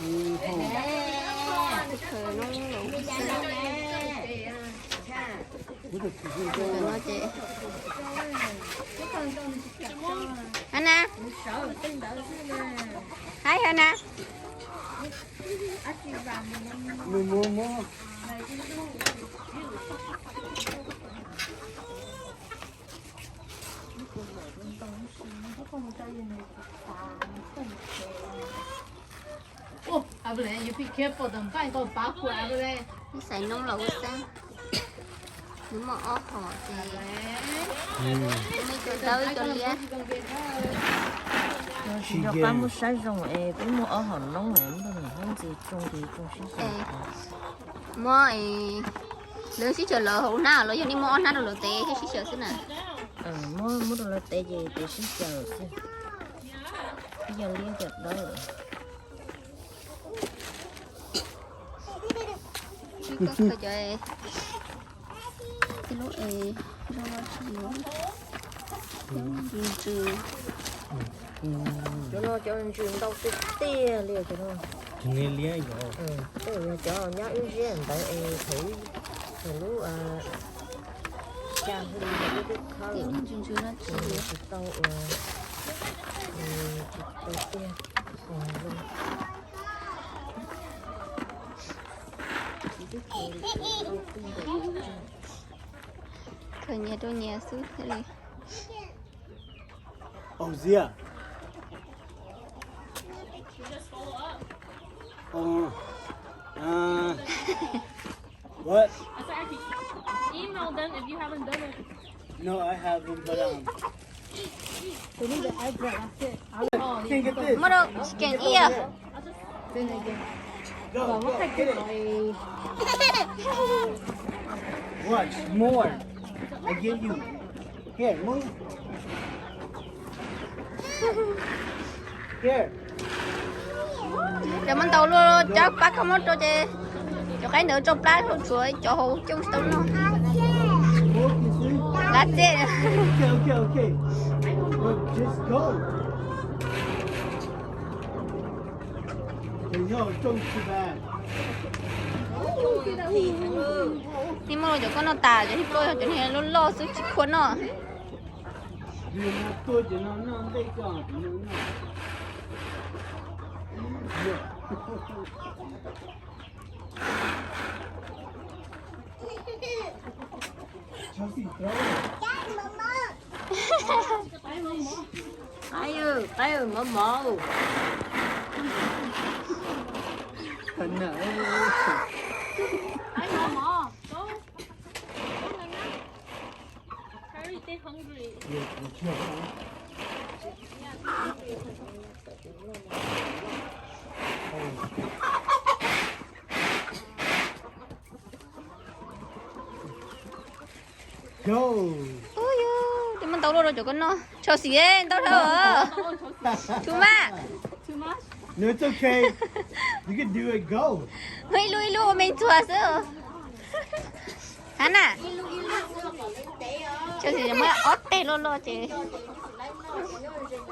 Khaws noob los ua xeeb. Cov no ces Hana, haib Hana. Ib xaiv noob los ua xeeb, nws muaj ob hom ces, nws cov dawb cov liab. Tsis nco qab muab saib zoo es peb muaj ob hom noob, hnub ntxiv tsoo ces tsoo sib xyaw. Muab, lawv sib xyaw lawv hauv hnab los yog nej muab ob hnab rau lawv tev thiab sib xyaw xwb na? Muab, muab rau lawv tev ces tev sib xyaw xwb. Ib co liab co dawb. Ib koj khaws cov, ib lub es, zoo no tsis yuav, cov ntsws ntsws. Cov no cov ntsws ntau tiag tiag li cov no. Cov nyob wb ziab ntawd es thaum, thaum lub xya hli wb twb khawb, tsis tau ua, tsis tau tiag. Khaws nyias rau nyias xwb thiaj li. Oh, Zia. Oh, uh, what? Email them if you haven't done it. No, I haven't, but, um, Muaj rau, tsis keem ib yam. Watch more. I give you. Here, move. Here. Cov muaj ntau luaj, cov pab koj muab rau ces cov qaib ntawd tsau plab, tshuav cov hauv coob tsis tau noj. Lab txej. Okay, okay, okay. Look, just go. Cov nyob hauv coob tsis bad. Nej muab rau cov koj noj tas, cov hib pluaj yog cov niag loj loj xwb tsis khuam noj. Qaib, qaib mov mov. Qaib mov mov. Ub yus, cov muaj ntau luaj rau cov koj noj. Tshau xim ntau dhau. Too much. No, it's okay. You can do it. Go. Ib lub ib lub ua me ntxuag xwb. Hana. Tshau xim muab ob teg luaj luaj ces.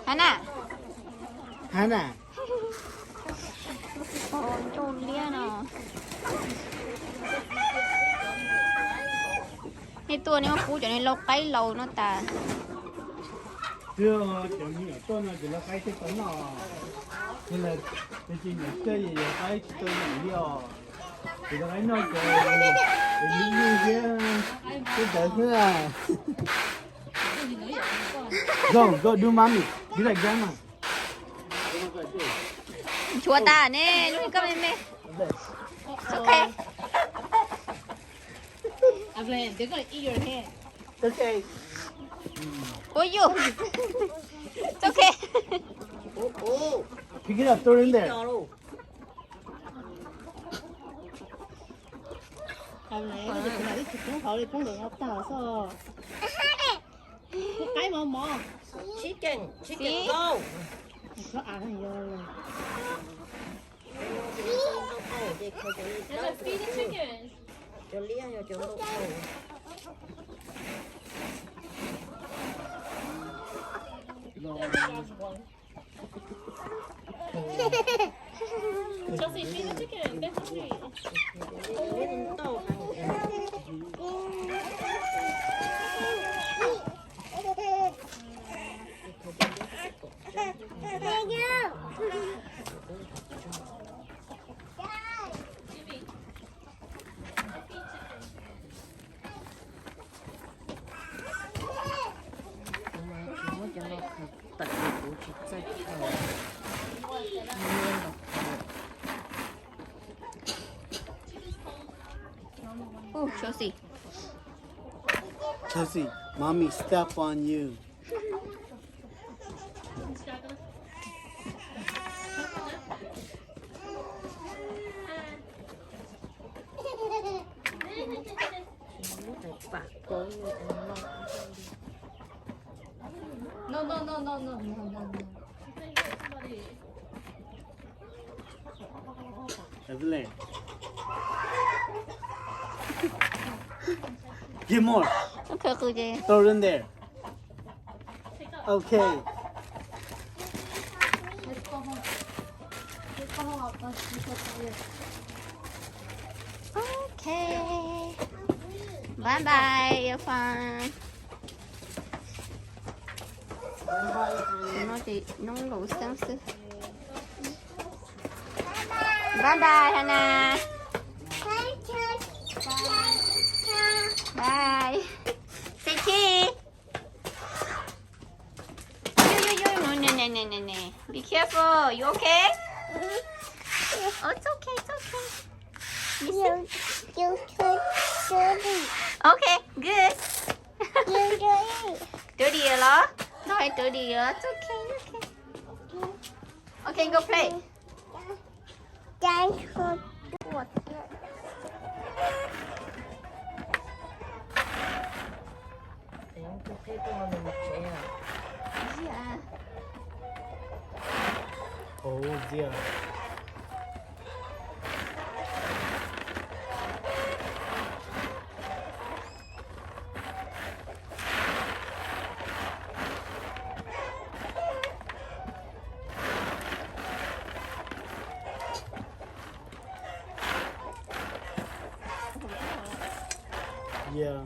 Hana. Hana. Ncauj liab no. Nej tuaj nej muab pub cov niag lau qaib laus no tas. Twb cov me nyuam tuaj no ces lau qaib thiaj tau noj. Ces lawv, ces nyuam twg lau qaib tsis tau noj li os. Ces lau qaib noj ces, ces yus yus thiab, twb ntawd xwb. Go, go do mommy. Be like grandma. Nchuav tas ne, lub koj me me. It's okay. They're gonna eat your hand. It's okay. Ui yus. It's okay. Pick it up, throw it in there. Ib tsis poob hauv li, poob ntawm no tag xwb. Qaib mov mov. Chicken, chicken go. Cov av yog. Cov liab yog cov ntau tau. Chelsea, feed the chicken. They're hungry. Kuv mas tsis muab cov no khaws tawm li, kuv tsis txawj khaws. Ub, Chelsea. Chelsea, mommy step on you. No, no, no, no, no, no, no, no. Evelyn. Get more. Throw it in there. Okay. Okay. Bye bye, Yafan. No ces noob laus xeeb xwb. Bye bye, Hana. Bye. Say cheese. You, you, you, no, no, no, no, no, no. Be careful. You okay? Oh, it's okay, it's okay. You, you should do it. Okay, good. You do it. Dirty 了? No, it's dirty 了. It's okay, okay. Okay, go play. Thank you. Ov, ziaj. Yeah.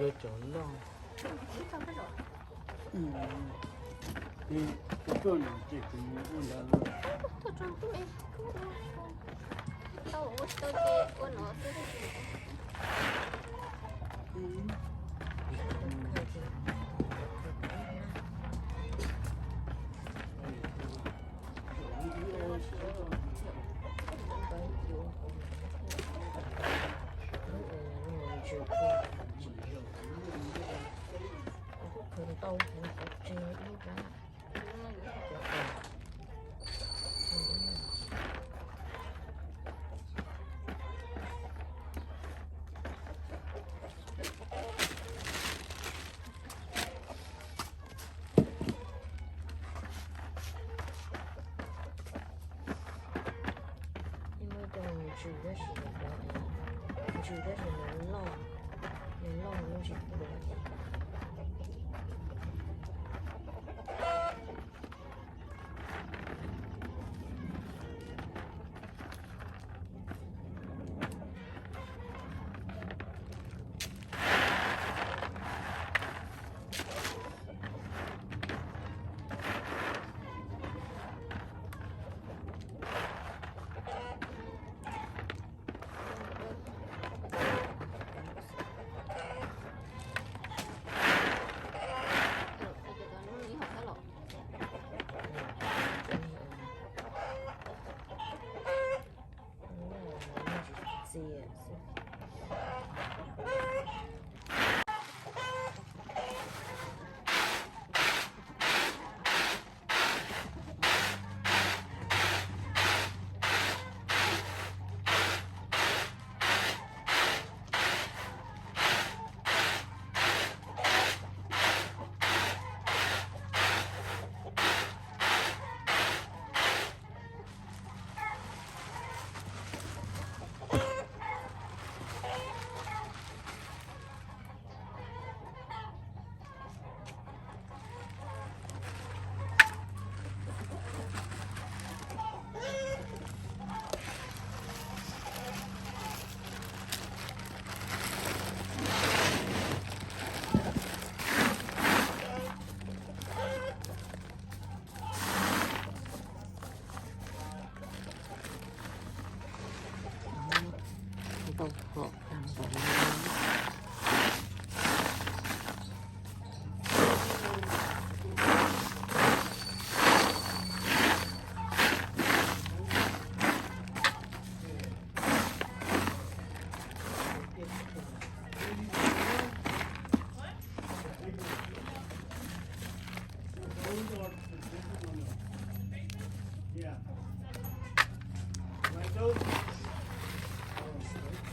Cov loj. Tuaj no ces kuv mus ua ntawd. Muaj ib co nws ntsws tab sis nws, ntsws tab sis nws loj, nws loj nws tsis tuav.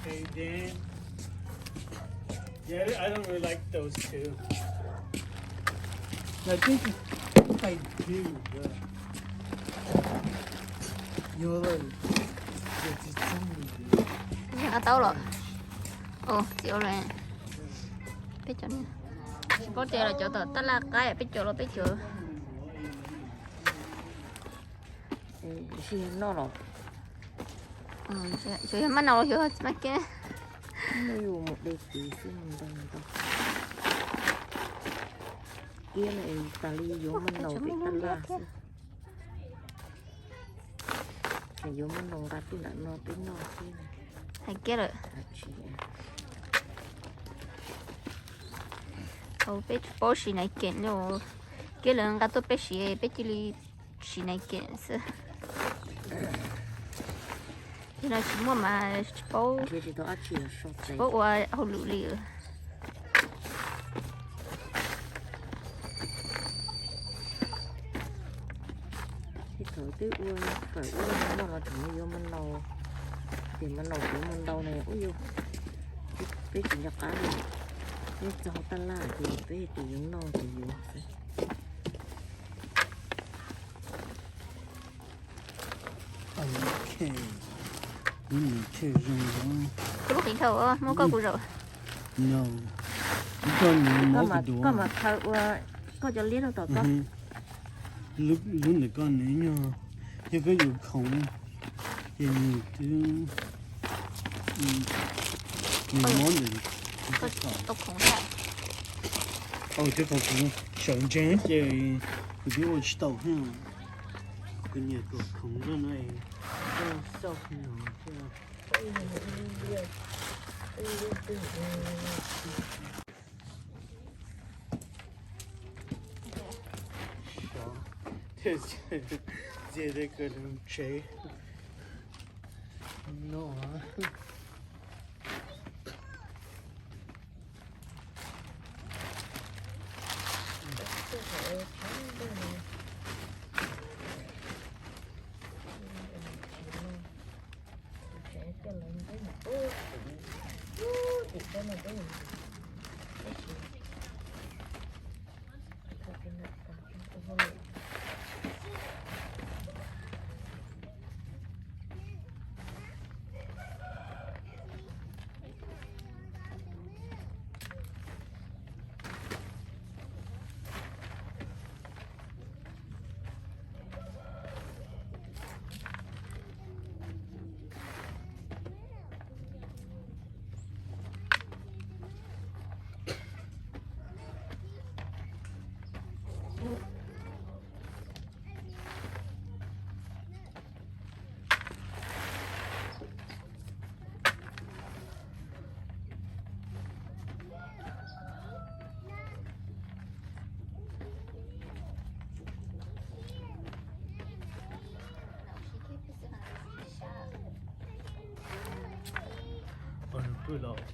Okay, then. Yeah, I don't really like those two. I think, I think I do, but you know, like, it's just so many. Nqa tau los? Ồ, txiv ua lawm. Peb cov no. Tsis paub tias los cov tom tab laj qaib, peb cov los peb cov. Sib noj los? Xyov yog maj naus los xyov tsis maj kiab. Muaj yus mus de kwv xwb ntau ntau. Kiab no es tas li yuav maj naus pem tab laj xwb. Nws yuav maj naus nqa tuaj nram no peb noj xwb. Hais kiab lawm. Peb tsis paub siv naiv kem li, kiab lawv nqa tuaj peb siv, peb cia li siv naiv kem xwb. Yog no tsis muaj mas tsis paub, tsis paub ua hauj lwm li. Thaum twb ua fawm ua noj los tseem yuav maj naus, ces maj naus yuav mus ntau na ub yus, peb tsis nco qab li, peb txog tab laj ces peb tias yuav noj ces yuav xwb. Kuv lub qis dhau muab koj kuv zaum. Koj mas khaws ua koj cov liab rau tom koj. Lub ntawm koj nws nyuag, yog koj yuav khoom ces nws twb, nws mob ntawm tau khoom thiab. Ua thiab, kuv sawv ntsees ces kuv twb ua tsis tau. Kuv niam tuaj khoov zog no, xauj no. Txias tej kawg lub tsev no. Ua nws pw los.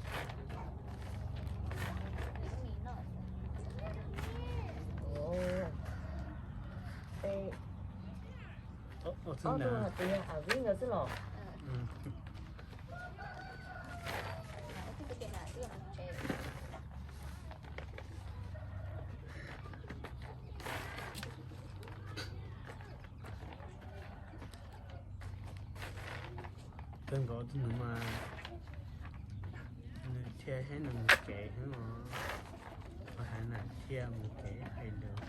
Ua txog na. Kawg nkaus tus nus mas nws thiaj hais nws mus kev xwb os. Ua hais nws thiaj mus kev hais lus.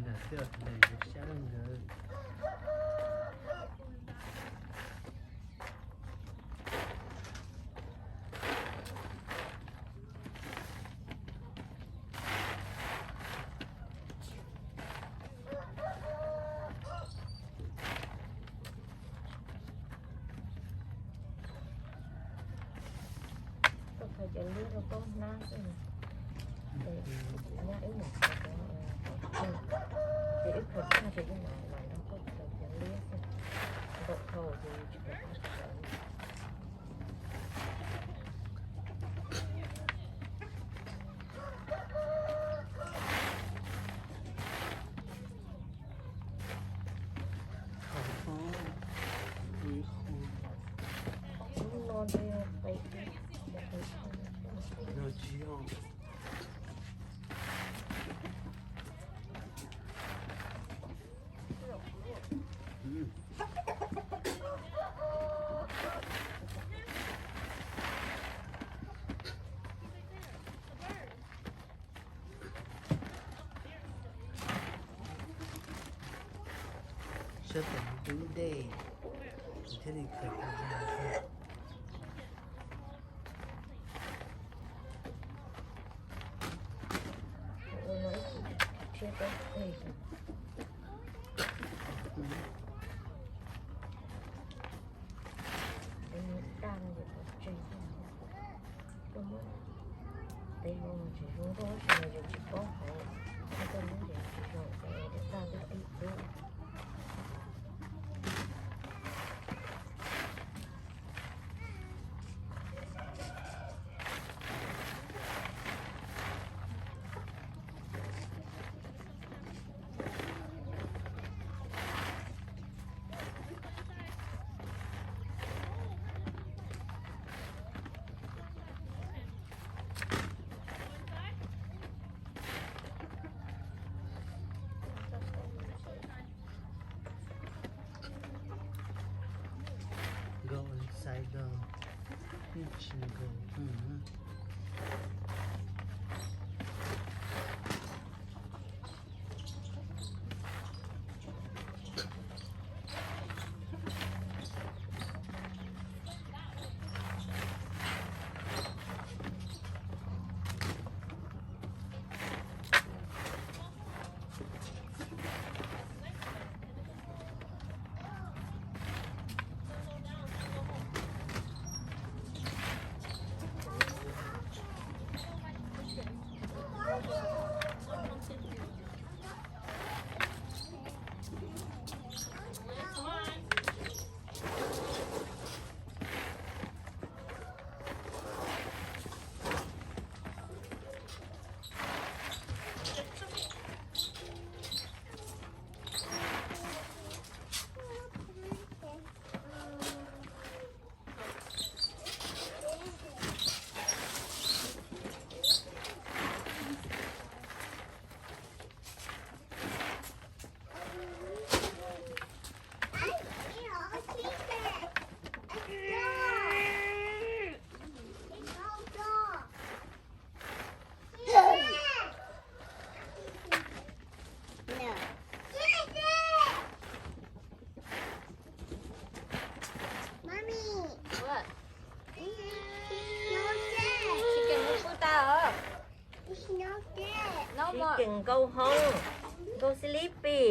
Nws thiaj nws sab nkawd. Koj khaws cov liab rau koj hnab xwb. Nyab wb mus khaws cov, ces wb khaws tag ces wb mam los nrog koj khaws cov liab xwb. Ntaus dhau ces tsis pom qab khaws. Sab tom ntug dej, thiaj li khaws tau zoo thiab. Teb no tsis zoo nkauj tab sis mas yus tsis paub hauv, koj lub yeej tsis zoo ces daj daj ib tub. Go inside the, hm, go. Hm. Nkauj hoob, nkauj sleepy.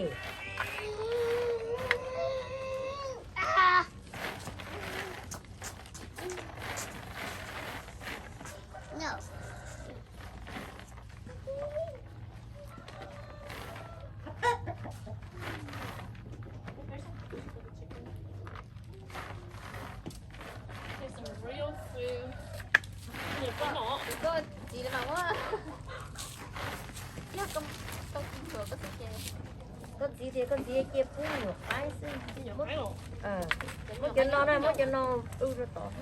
Koj txiv li mas muab, yog koj txiv xwb ces, koj txiv tias koj txiv cia pub nyuam qaib xwb. Muab cov no na, muab cov no pw rau tod.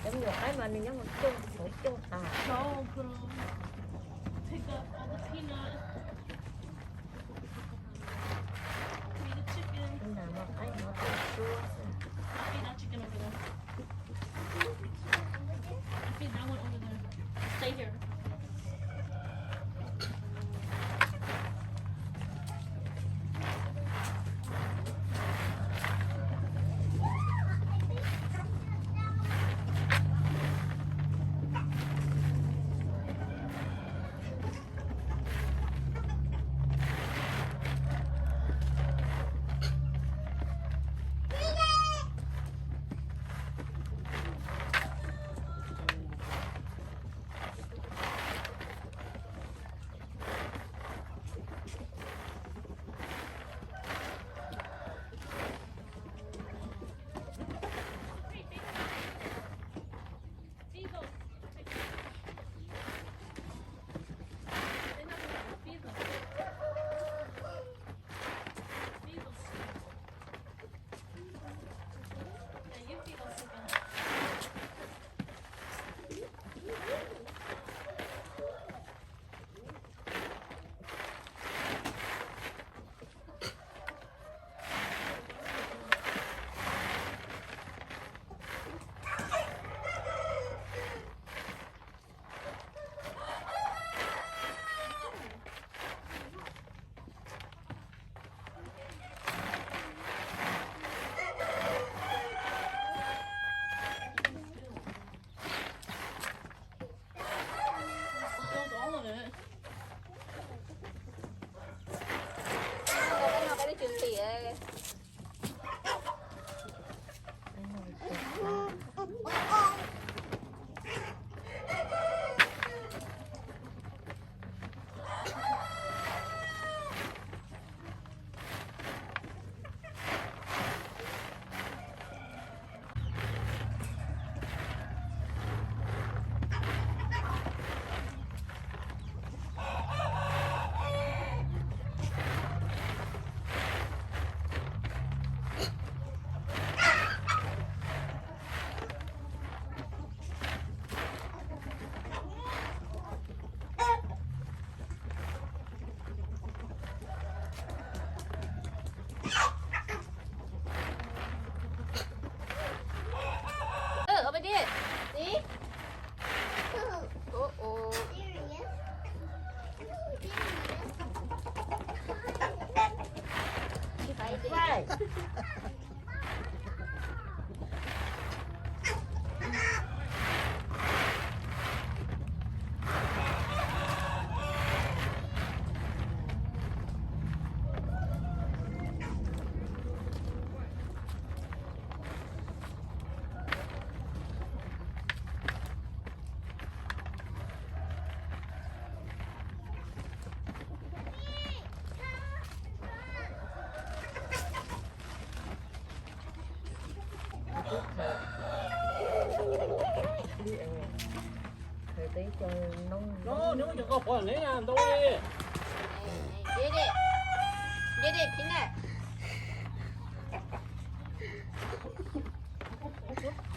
Cov nyuam qaib mas nws nyob hauv cooj, hauv cooj tas. Nas no qaib no tuaj suab xwb.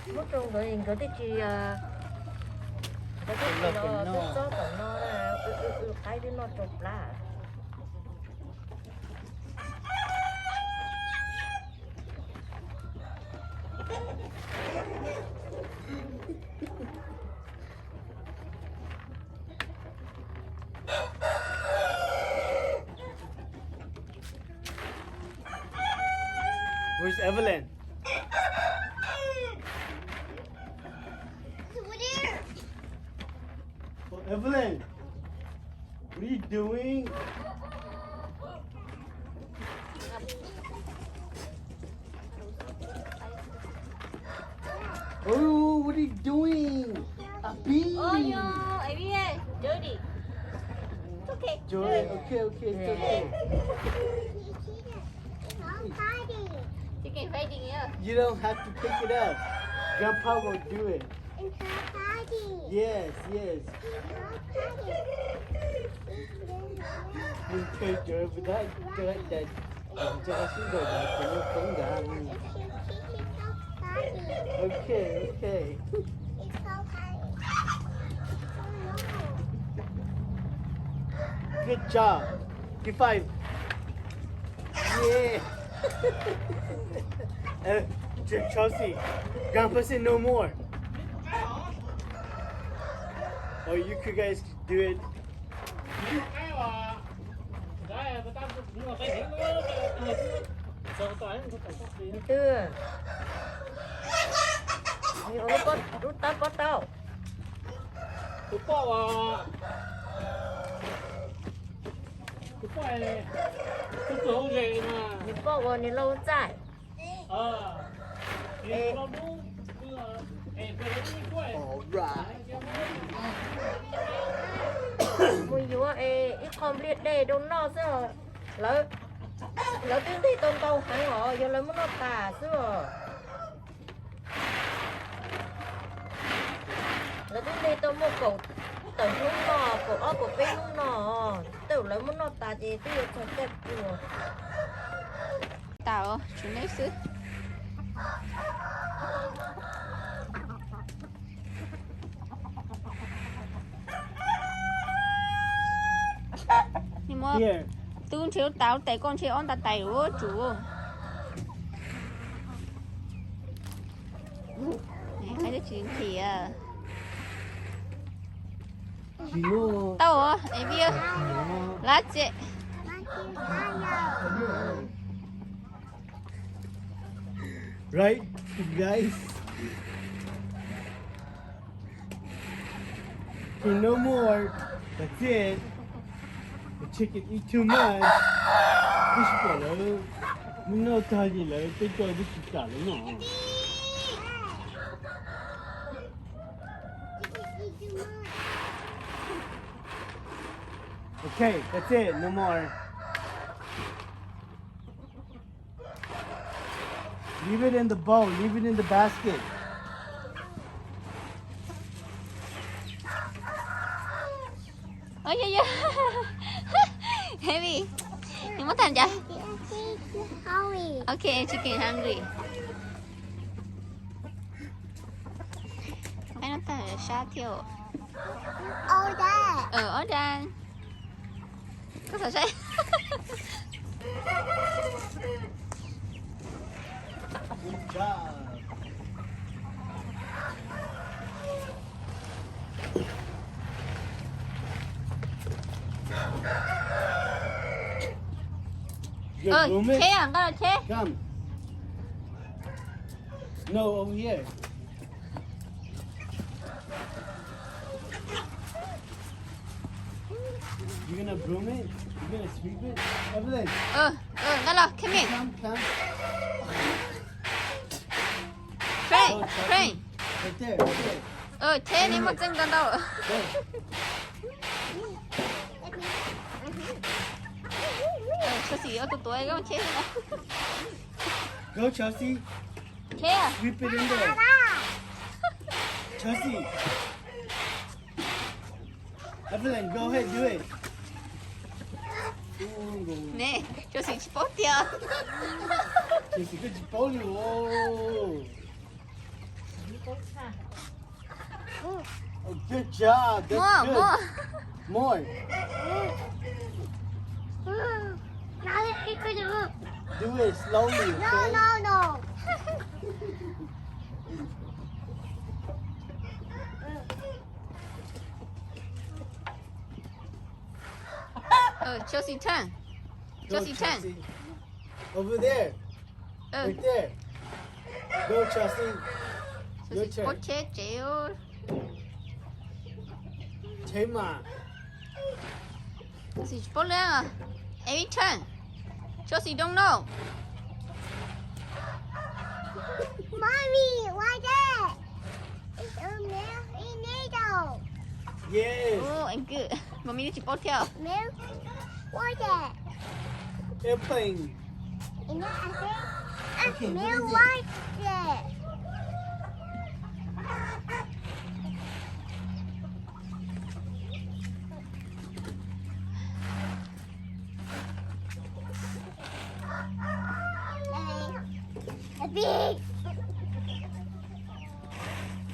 Muab rau nkawd, nkawd twb tsis, nkawd twb tsis los twb txob tom no, qaib twb noj tsau plab. Where's Evelyn? Evelyn. What are you doing? Oh, what are you doing? Abi. Oh, no, Abi, eh, Jody. It's okay. Jody, okay, okay, it's okay. Chicken fighting, yeah. You don't have to pick it up. Grandpa will do it. Yes, yes. Nws khaws cov ntawd, cov ntawd, cov ntawd xwb ntawd, cov ntawd. Okay, okay. Good job. Give five. Yeah. Uh, Ch- Chelsea, Grandpa said no more. Oh, you could guys do it. Twb, yuav lub pob, lub tab pob tau. Tus poj, tus poj, tus poj hauj ze na. Nws poj uas nws lau txaij. All right. Mus yuav es ib qho npliag dej rau noj xwb os. Lawv, lawv twb nteg tau ntau heev os, yog lawv muab noj tas xwb os. Lawv twb nteg tau muaj kaum tawm hnub no, kaum ob kaum peb hnub no, tej zaum lawv muab noj tas ces twb yuav txog caij kua. Tas, tshuav neb xwb. Tub ntshe lub tas lub tais, koj ntshe ob nta tais ua tsum. Tsis nqhis. Tau, es vij lab tse. Right, guys? Can no more. That's it. The chicken eat too much. Twb tsis pom lawv muab noj tag li lawv peb coj twb tsis kam lawv noj. Okay, that's it. No more. Leave it in the bowl. Leave it in the basket. Ov, yog, yog. Heavy. Nws muab tag nrho. Okay, chicken hungry. Qaib no tag sab thiab. All done. Koj xav saib. Cheb, nqa los cheb. Come. No, over here. You're gonna broom it? You're gonna sweep it? Evelyn. Nqa los, come here. Come, come. Frank, Frank. Right there, right there. Cheb, neb muaj txeej ntau ntau. Go. Chelsea, ua tus tuav koj cheb. Go, Chelsea. Cheb. Sweep it in there. Chelsea. Evelyn, go ahead, do it. Ne, Chelsea tsis paub tiag. Chelsea, koj tsis paub li os. Oh, good job. That's good. More, more. More. Do it slowly, okay? No, no, no. Oh, Chelsea turn. Go, Chelsea turn. Chelsea. Over there. Right there. Go, Chelsea. Your turn. Chelsea, cheb tsev. Cheb mas. Sis tsis paub lawm. Every turn. Chelsea don't know. Mommy, why that? It's a milk in needle. Yes. Oh, and good. Mommy tsis paub thiab. Milk. What that? Airplane. And then I think, okay, what is it? Milk, what is it?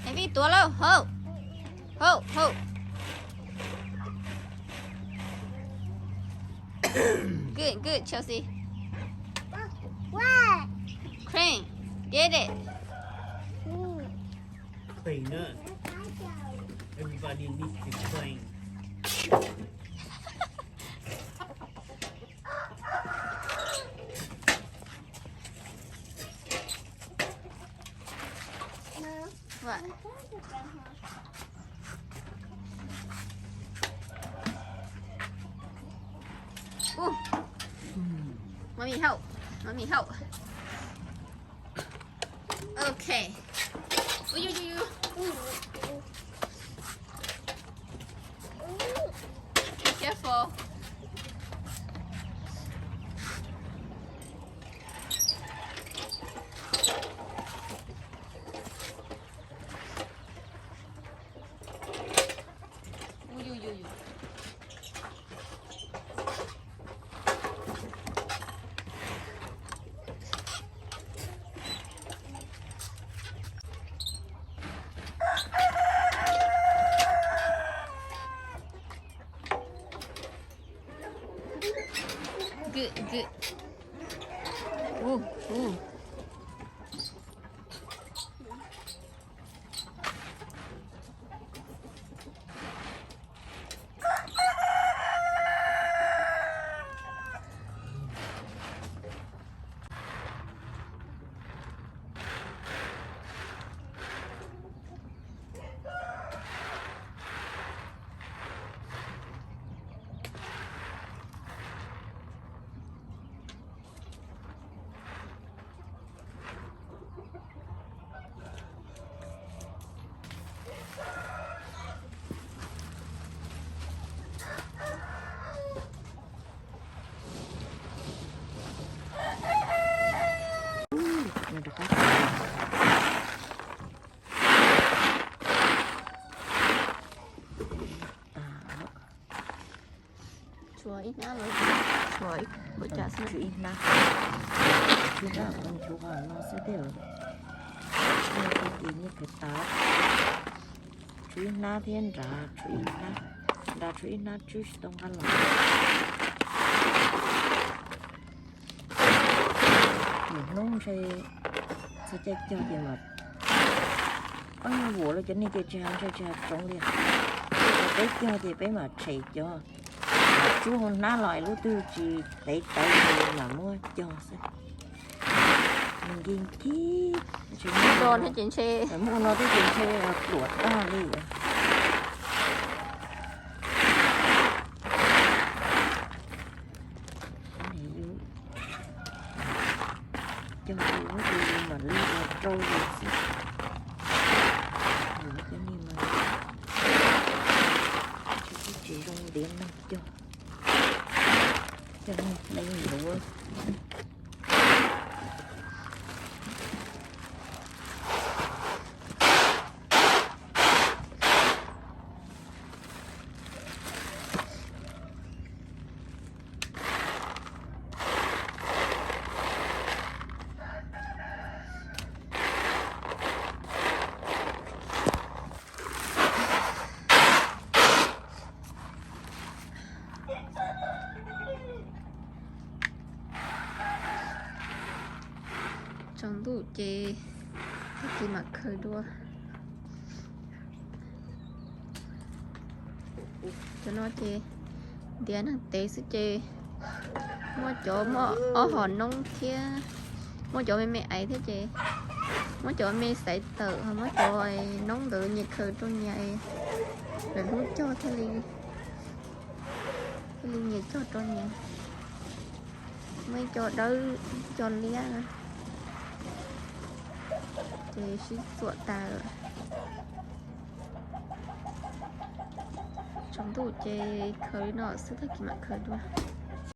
Evi tuav lawm, hau, hau, hau. Good, good, Chelsea. What? Crane, get it. Clean up. Everybody needs to clean. What? Ooh. Mommy help. Mommy help. Okay. Ooh, you, you, you. Be careful. Ooh, you, you, you. Good, good. Ooh, ooh. Tshuav ib hnab los? Tshuav ib, ua cas xwb? Tshuav ib hnab. Tshuav ib hnab, tshuav qhov no xwb thiab. Ua tau ces nyiaj khaws tau. Tshuav ib hnab thiab nrad tshuav ib hnab. Nrad tshuav ib hnab tswb tsis tau nqa los. Nim hnub ntshe txog caij cog ces mas pab vuam los cov niag ces tsis hais ntshe tsis hais tsoov li. Peb cog ces peb mam tshem cov tsub hauv hnab los es lub twg tsis tev tawv ces mam muab cog xwb. Nws nkig nkig, muaj no thiab ces ntshe pluav tag li. Cog tus ub tus mas li ua rau yus xwb. Yus cov niag mas tsis zoo ntiav neeg cog. Cog niag hle luav. Tsaus ntuj ces tag kis mam khaws dua. Cov no ces ntiav neeg tev xwb ces muaj cov muaj ob hom noob thiab, muaj cov me me aiv thiab ces muab cov me xaiv tawm ho muab cov noob ntawd nyias khaws rau nyias, lwm hnub cog thiaj li. Li nyias cog rau nyias. Muaj ib co dawb, ib co liab na. Ces sib txuam tas lawm. Tsaus ntuj ces khaws li no xwb, tag kis mam khaws dua.